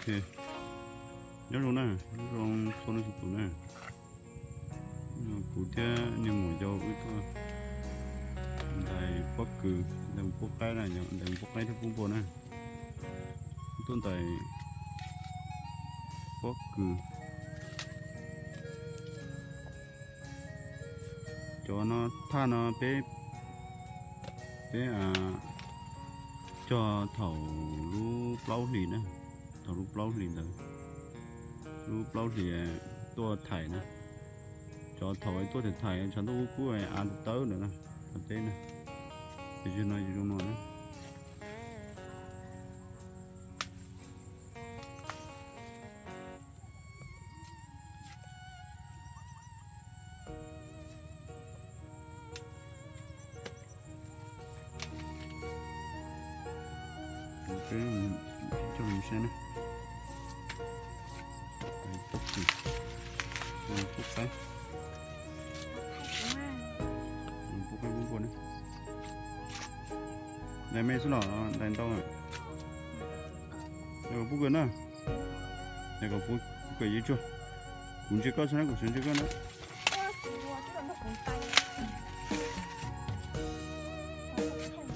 Nyob zoo na, nyob zoo txhua leej txhua tus na. Kuv thiab niag muam yau wb tuaj ntais pob kws, ntais pob qaib na, ntais pob qaib thiab pob npua na. Tuaj ntais pob kws. Cov no, thaj no peb, peb cog thaum lub plaub hlis na, thaum lub plaub hlis ntawd, lub plaub hlis tuaj thaiv na. Cov thaum tuaj thaiv thaiv tshav ntuj kub kub av tawb ntawd na, cov teb na, ces yog no yog zoo no na. Coj mus saib na. Pub qaib, pub qaib pub npua na. Ntais me xwb los ntais ntau. Pub kawg na. Kom pub kawg yeej tsuag. Kuv ntsia koj xwb na, kuv sawv ntsia koj na.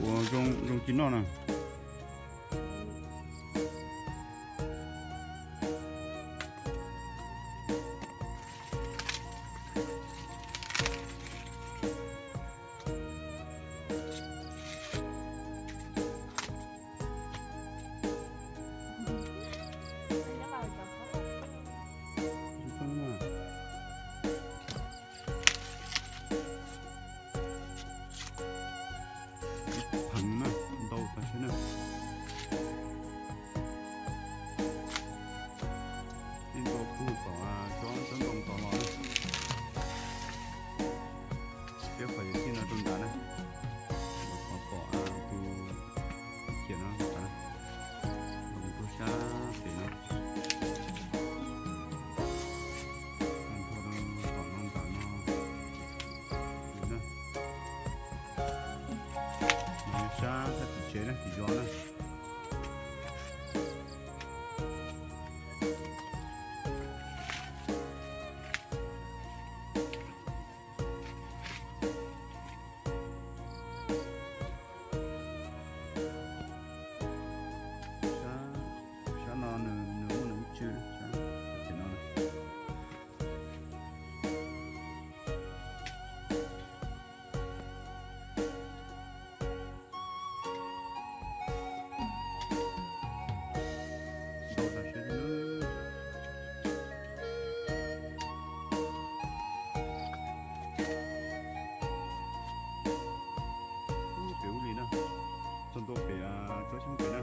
Ua zoo ci noj na. Ib pheev na, ntau tas seb na. Ib ntua kuj tom tsob ntoo tod los na. Peb qhov yawm txij no rau nrad na, qhov pom tus khiam no, los mus rau sab pem no. Nrho rau tom no nram no na. Sab sab tim tsev na, tim zos na. Sab no nws, nws muaj nws ib tsw, sab tim no. Ntau tas seb. Pem ub li na, txog ntua pem tsob xyoob pem na.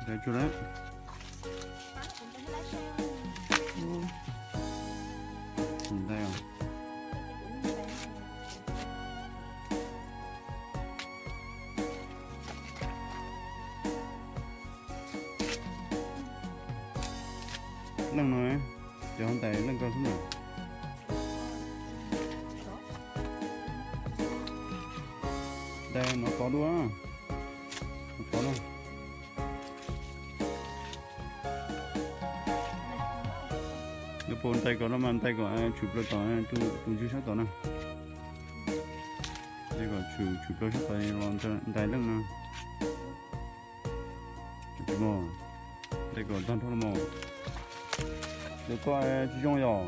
Ntau tsuag lawm. Ntau. Leej no, ces ho ntais leej ko xwb na. Ntais no tod dua, no tod na. Yog puas ntais kom no mas ntais kom tshwm plaws tom tus ntswg sab tod na. Ntais kom tshwm, tshwm plaws sab tod los ntais leej no. Tsis mos, ntais kom tag nrho los mas. Tus koj tsis zoo yom.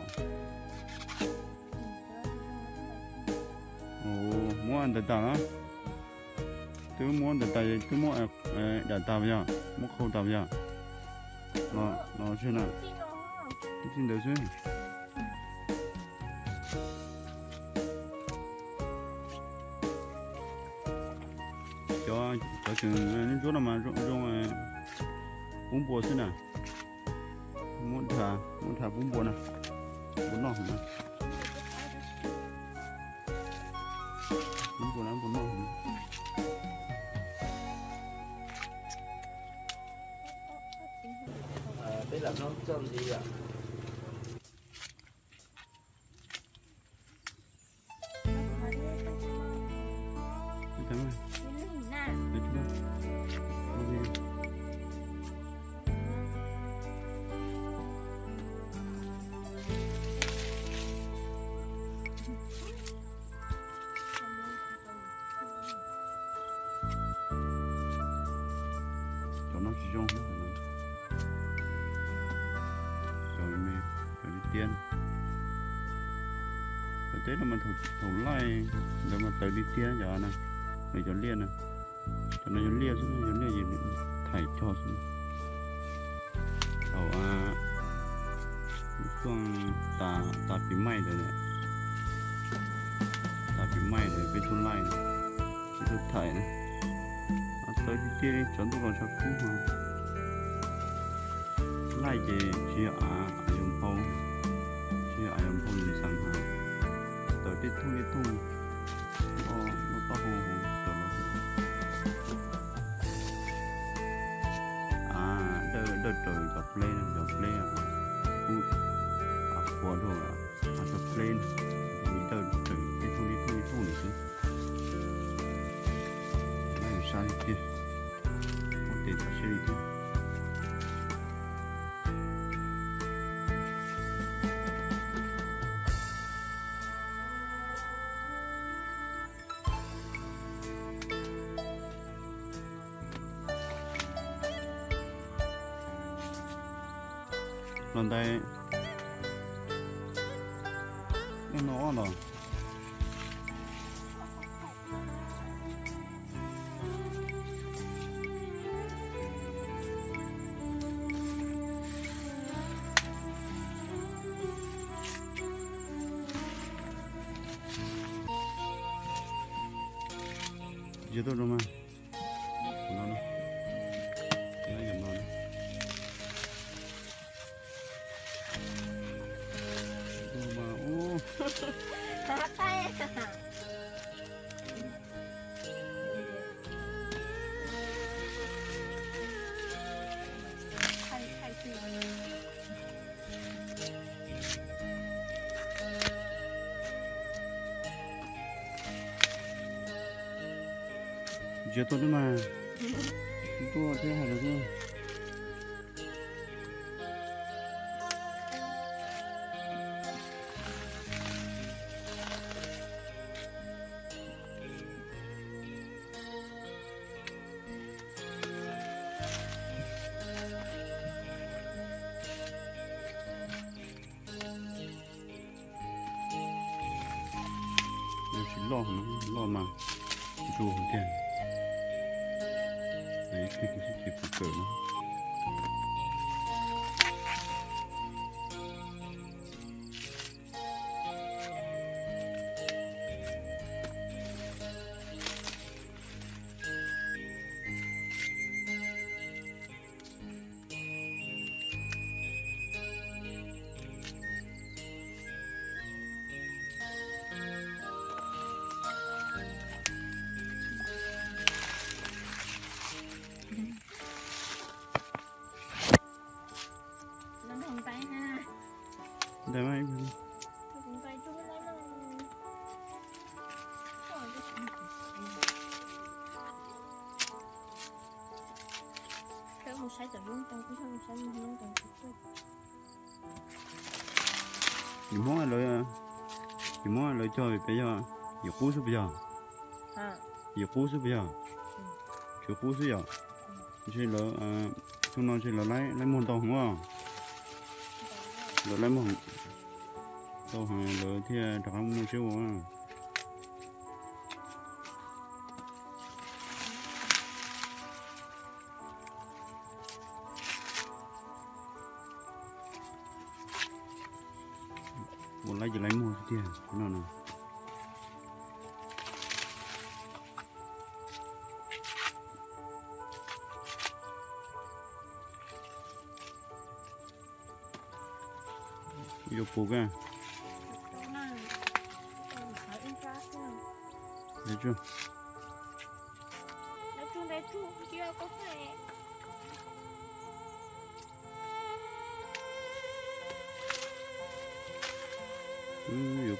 Muab ntais tas na. Twb muab ntais tas, twb muab dam tas yom, muab qhau tas yom. Los tsis na, txij ntawd xwb. Cov, cov tseem ntsuab no mas zoo, zoo pub npua xwb na. Muab dha, muab dha pub npua na. Npua noj heev na. Pub npua na, npua noj heev. Peb lam noj txoj ntxiv yom. Cov no tsis zoo. Cov me, cov li tiab. Cov teb no mas thaum, thaum laij ntawd mas tawv li tiab cov na. Nws cov liaj na. Cov no yog liaj xwb, yog liaj ces thaim cog xwb. Thaum, a, tuaj tas, tas pis maij ntawd, tas pis maij ntawd peb tuaj laij, peb tuaj thaim na. Tawv tiag tiag li, tshav ntuj los tshav kub no. Laij ces tsis yog av, av yuav nphau, tsis yog av yuav nphau ntxeev heev. Tawv tej thooj tej thooj, noj, noj taub hau raws los. Av dawj, dawj raws cov pleb, cov pleb kub, av qhuav rau, av cov pleb, dawj raws tej thooj tej thooj tej thooj li xwb. Sab li tiag, muab tes txog siab li tiag. Los ntais, nej no ob los. Ziav tuaj rau mas. Qhov no na. Qhov no yom no na. Tus mas ub. Ziav tuaj twb mas, tuaj thiab hais lus xwb. Loj, loj mas ntsuag tiag. Ib pliag kuv xwb ces kuv kawm no. Ntawm mas ib pliag. Yim Hmoob lawv, yim Hmoob lawv cog pem yog yim qub xwb puas yog? Yim qub xwb puas yog? Tswv qub xwb yom? Ntshe lawv, xyoo no ntshe lawv laib, laib muag ntau heev os. Lawv laib muag ntau heev lawv thiaj rov qab muaj siab ua. Ua laib ces laib muag tiag no na. Yuav puv ka.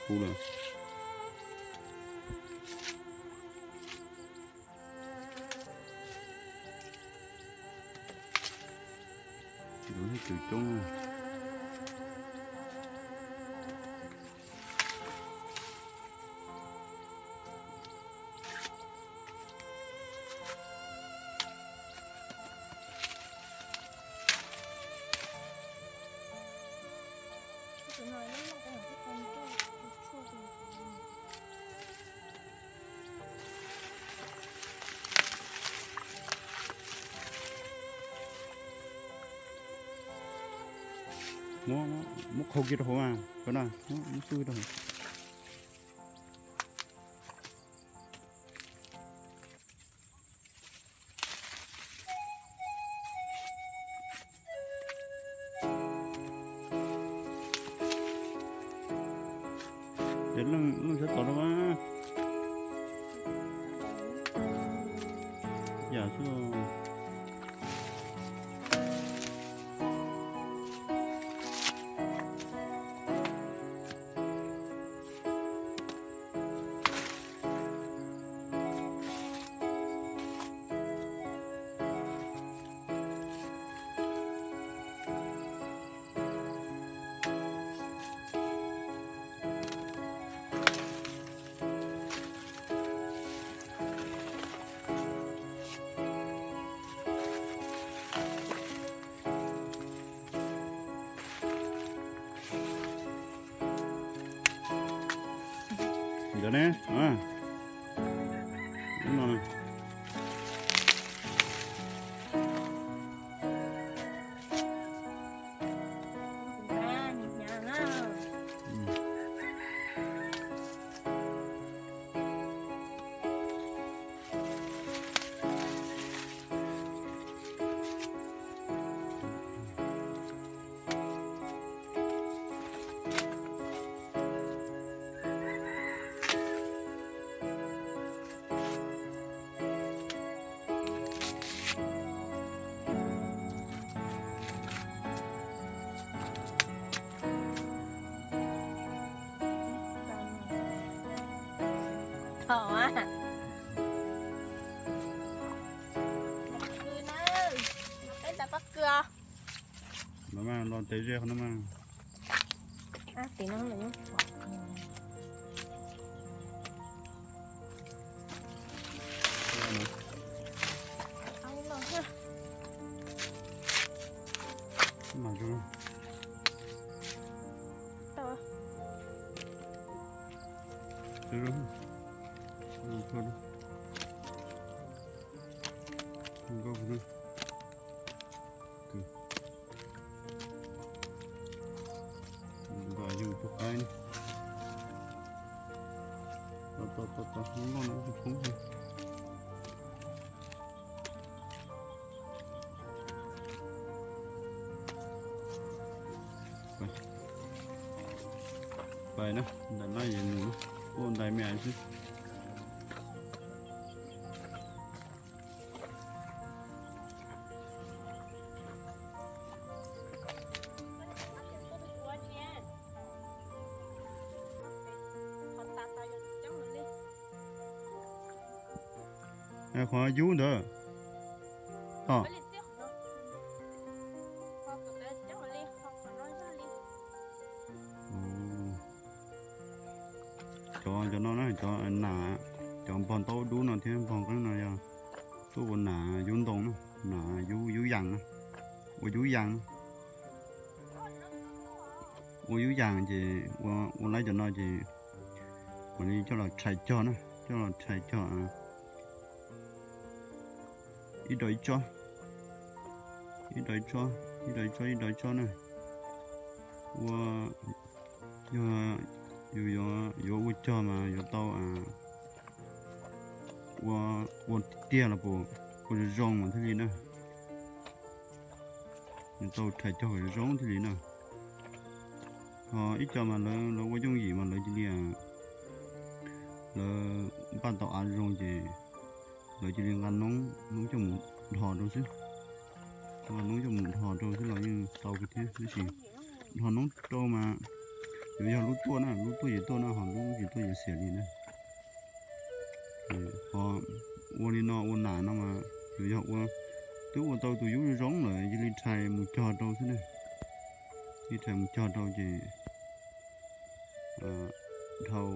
qub lawm. Tus coob. Muab, muab qhau kiag rau hauv, rau na, muab pw rau hauv. Ces leej sab tod rau a. Yam xwb. Ntawd ne, no. Thov a. Peb ntawd pob kws os. Los mas, los ntes ze qhov no mas. Tim no lawm. Mas zoo. Zoo, zoo. Zoo nkauj. Npam yus tus qaib ne. Tos, tos, tos, tos, loj no ib tug poob. Pais na, ntais no yog mus ua ntais me xwb. Qhov yub ntawd. Tom. Cov, cov no na, cov nas, cov npog ntaub dub no thiab npog nqeeb no yog tuaj ua nas yub ntoo na, nas yub, yub yas na, ua yub yas na. Ua yub yas ces ua, ua lawv cov no ces mam li coj los rhais cog na, coj los rhais cog ib do ib tsob, ib do ib tsob, ib do ib tsob, ib do ib tsob na. Ua, yog yus yuav, yuav ua cog mas yuav tau ua, ua tiag los puas, ua zoo zoo mas thiaj li na. Yuav tau rhais cog kom zoo zoo thiaj li na. Ho ib co mas lawv, lawv ua yooj yim mas lawv cia li, lawv npaj tau av zoo ces lawv cia li nqa noob, noob coj mus dhos rau xwb. Nqa noob coj mus dhos rau xwb los yeej tau kawg thiab, tab sis dhos noob rau mas Yuav yog lub tuaj na, lub tuaj ces tuaj na, ho lub tsis tuaj ces xiam li na. Ho ua li no ua nas no mas yuav yog ua, twb ua tau tus yub zoo zoo lawm cia li rhais mus cog rau xwb na. Cia li rhais mus cog rau ces dhau qhov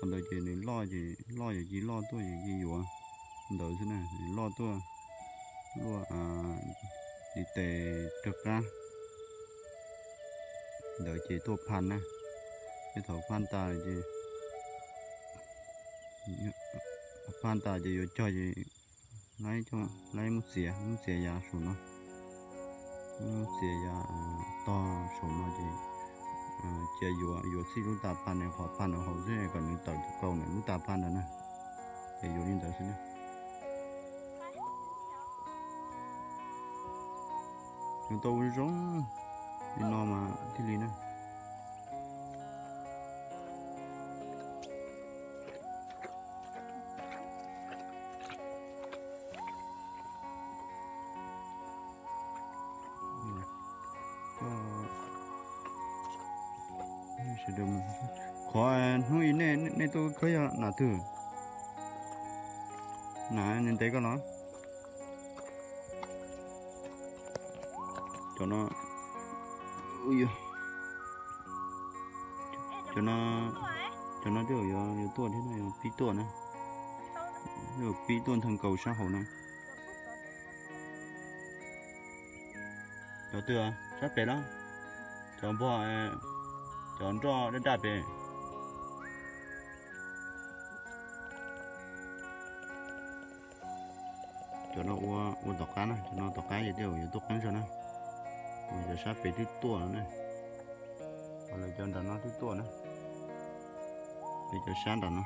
ntawd ces nws loj ces loj ces cia li loj tuaj ces cia li yuav ntawd xwb na. Nws loj tuaj luaj li tes rov qab ntawd ces tuaj phaj na. Ces thaum phaj tas ces, phaj tas ces yuav cog ces laib, laib muab txiav, muab txiav yav saum no, muab txiav yav tog saum no ces cia yuav, yuav txij lub tas phaj ntawd, qhov phaj ntawd hauv xwb kom nws tawm tus kaus ntawm lub tas phaj ntawd na. Ces yuav li ntawd xwb na. Yuav tau zoo li no mas thiaj li na. Qhov hnub ib nej tuaj khawb yog nas twg? Nas ntev koj los? Cov no, cov no, cov no twb yuav tuaj thiab no, yuav pib tuaj na. Yuav pib tuaj nthee nkaus sab hauv na. Cov twg sab pem los? Cov npog, cov nroj daj daj pem. Cov no ua, ua tom qab na, cov no tom qab ces tej zaum yuav tuaj qeeb zog na. Cov sab pem twb tuaj no na. Ho lawv cov nram no twb tuaj na. Ces cov sab nram no.